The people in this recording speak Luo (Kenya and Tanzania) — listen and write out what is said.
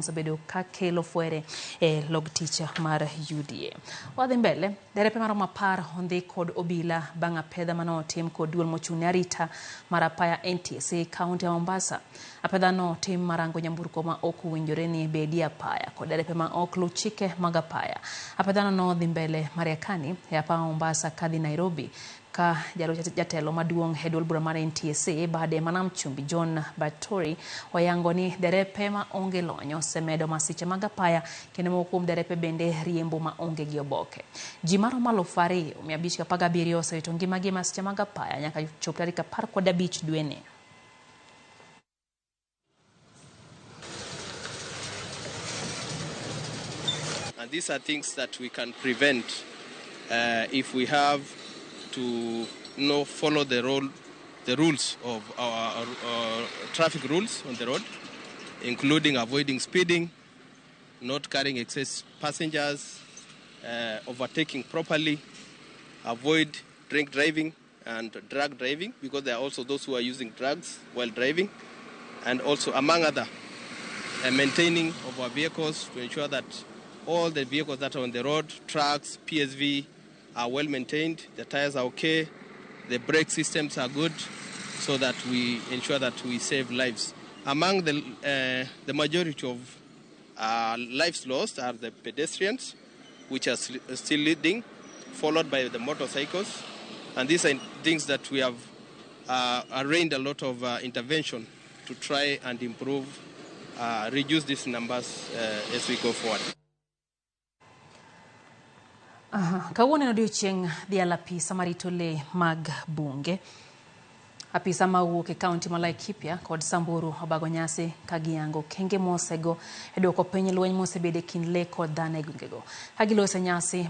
Osebedo ka kelo fwere e log tich mar UDA. Wadhi mbele, derepe maromo 10 ondhi kod obila bang' apedha mane otim kod duol mochung' ne arita mar apaya NTSA e kaunti ya Mombasa. Apedha no otim marango nyamburko ma ok owinjore ni bedi apaya kod derepe ma ok luw chike mag apaya. Apedha no nodhi mbele Mariakani e apaya ma Mombasa kadhi Nairobi ka jalup jatelo maduong' e duol bura mar NTSA bade ma Nam Chumbi John Batori oyango ni derepe ma onge lony osemedo masiche mag apaya kendo moko kuom derepe bende riembo ma onge gi oboke. Ji maromo 2517 osewito ngimagi e masiche mag apaya nyaka chop tarik 15 dweni. And these are things that we can prevent if we have to follow the rules of our traffic rules on the road, including avoiding speeding, not carrying excess passengers, overtaking properly, avoid drink driving and drug driving, because there are also those who are using drugs while driving, and also, among other, maintaining of our vehicles to ensure that all the vehicles that are on the road, trucks, PSV, are well maintained, the tires are okay, the brake systems are good, so that we ensure that we save lives. Among the majority of lives lost are the pedestrians, which are still leading, followed by the motorcycles. And these are things that we have arranged a lot of intervention to try and reduce these numbers as we go forward. Kawuono en odiochieng' dhialo apisa marito le mag bunge. Apisa mawuok e kaunti ma Laikipia kod Samburu obago nyasi ka giyango okenge mosego e duoko piny lweny mosebedo e kind le kod dhano e gwengego. Ka giloso nyasi